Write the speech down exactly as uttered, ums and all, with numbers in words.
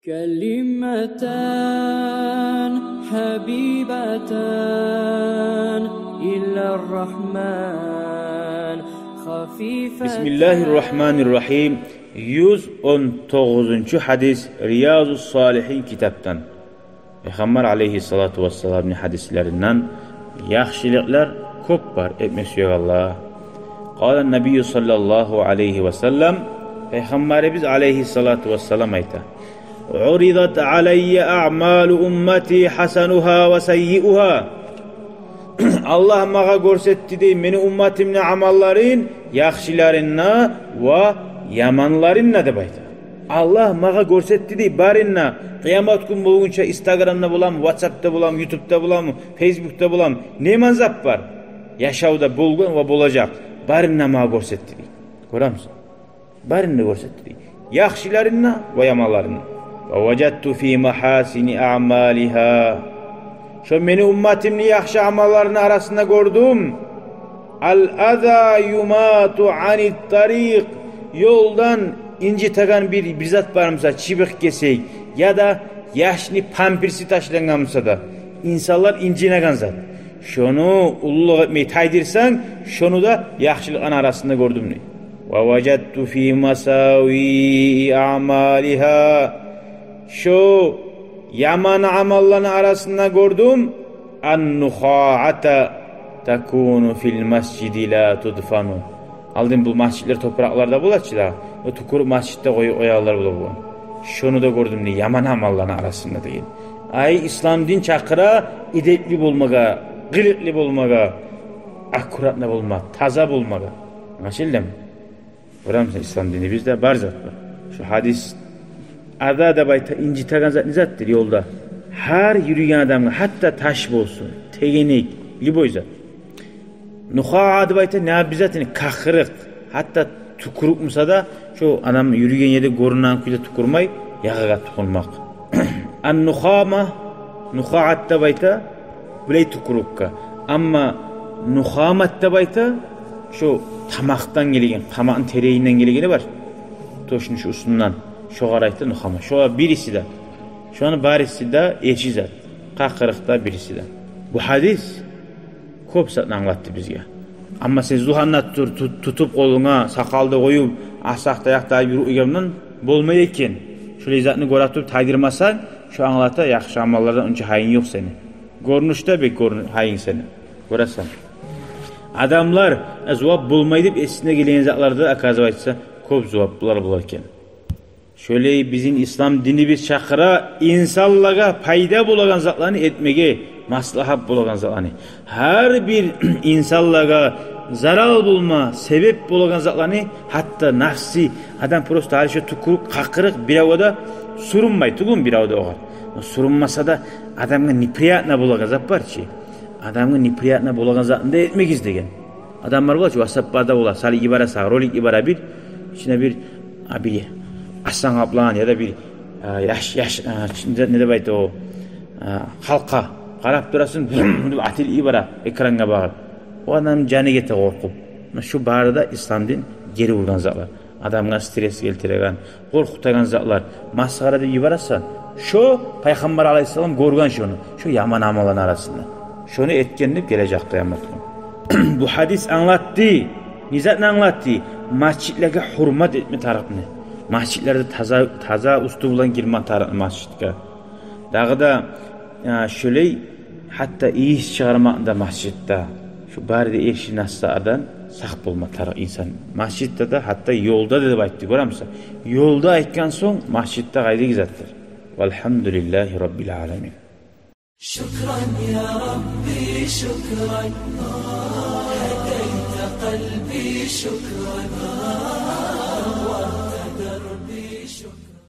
كلمتان حبيبتان إلى الرحمن خفيفتان. Бисмиллагьи ррагьмани ррагьим. Юз он тогъузунчу гьадис, Риязу ссалигьин китапдан. Пайхаммар алайгьиссалату вассаламны гьадислеринден: яхшылыкълар кёп бар этме сюегенлеге. Къала ннабийю саллаллагьу алайгьи ва саллам, Пайхаммарыбыз алайгьиссалату вассалам айта: «Уридат алайя аъмалу уммати хьасанугьа ва саййиугьа». Аллагь магъа гёрсетди дей мени умматымны амалларын, яхшыларын да ва яманларын да деп айта. Аллагь магъа гёрсетди дей барын да, къыямат гюн болгъунча Инстаграмда боламы, Ватсапда боламы, Ютубда боламы, Фейсбукда боламы, не ман зат бар яшавда болгъан ва болажакъ, барын да магъа гёрсетди дей. Гёремисен? Барын да гёрсетди дей. Яхшыларын да ва яманларын да. «Ва важадту фи махьасини аъмалигьа». Шо мени умматымны яхшы амалларыны арасында гёрдюм: «Ал-аза юмату анит-тарикъ». Ёлдан инжитеген бир, бир зат бар буса, чыбыкъ кесек, яда яшны памперси ташлангъан буса да, инсанлар инжинеген зат. Шону уллулукъ этмей тайдырсанг, шону да яхшылыкъланы арасында гёрдюм дей. «Ва важадту фи масави аъмалигьа». Шо яман амалланы арасында гёрдюм: «Ан-нухаъата такуну фил масжиди ла тудфану». Алдын бу масжитлер топуракъларда бола чы да, о тюкюрюп масжитде къоюп къоягъанлар бола болгъан. Шону да гёрдюм дей яман амалланы арасында деген. Ай, ислам дин чакъыра эдепли болмагъа, къылыкълы болмагъа, аккуратно болмагъа, таза болмагъа. Англашылдымы? Гёремисен, ислам динибизде бар зат бар. Шо гьадис, аза деп айта, инжитеген зат не затдыр ёлда? Гьар юрюйген адамгъа, гьатта таш болсун, тегенек, любой зат. Нухаъа деп айта, не бир зат, яни къакъырыкъ. Гьатта тюкюрюк буса да, шо адам юрюйген ерде гёрюнеген кюйде тюкюрмей, ягъагъа тюкюрмек. Ан-нухама, нухаъат деп айта, булай тюкюрюкге. Амма нухамат деп айта, шо тамакъдан гелеген, тамакъны терегинден гелегени бар. Тёшню шу уьстюнден, шогъар айта нухама. Шо бириси де. Шону бариси де эрши зат. Къакъырыкъ да, бириси де. Бу гьадис кёп затны англатды бизге. Амма сен зугьанны тутур, тут-, тутуп къолунга, сакъалда къоюп, асакъ таякъ да юрюйгенинг болмай экен. Шолай затны гёрюп тайдырмасанг, шо англата, яхшы амаллардан онча гьайынг ёкъ сени. Гёрюнюшде бек гёрюн-, гьайынг сени. Гёресен. Адамлар, э, зувап болмай деп эсине гелеген затларда, оказывается, кёп зуваплар бола экен. Шолай бизин ислам динибиз чакъыра инсанлагъа пайда болагъан затланы этмеге, маслагьат болагъан затланы. Гьар бир инсанлагъа зарал болма себеп болагъан затланы, гьатта нафси, адам просто гьали шо тюкюрюк, къакъырыкъ биревге де сюрюнмей тюгюлмю, бирев де огъар. Но сюрюнмесе де, адамгъа неприятно болагъан зат бар чы. Адамгъа неприятно болагъан затны да этмегиз деген. Адамлар бола чы, ватсапларда бола, салып йибере сагъа, ролик йибере бир, ичинде бир, а, бир арслан къаплан яда бир, а, яш, яш, а, чи-, не, не деп айта о, а, халкъа. Къарап турасан, вум деп атылып йибере экрангъа багъып. О адамны жаны гете къоркъуп. Муна шу бары да ислам дин гери ургъан затлар. Адамгъа стресс гелтиреген, къоркъутагъан затлар, масхара деп йибересен. Шо Пайхаммар алайгьиссалам гёрген шону, шо яман амалланы арасында. Шону этген деп гележек къыямат гюн. Бу гьадис англатды, не затны англатды? Межитлеге гьюрмат этме тарыкъны. Межитлерде таза, таза уьстю булан гирме тарыкъны межитге. Дагъы да, э, шолай, гьатта ийис чыгъармакъны да межитде. Шу бары да эрши наслардан сакъ болма тарыкъ инсан. Межитде де, гьатта ёлда да деп айтды, гёремисен. Ёлда айтгъан сонг, межитде къайдагъы затдыр. Валгьамдулиллагьи раббил аламин. شكرا يا ربي شكرا، هديت قلبي شكرا، نورت دربي شكرا.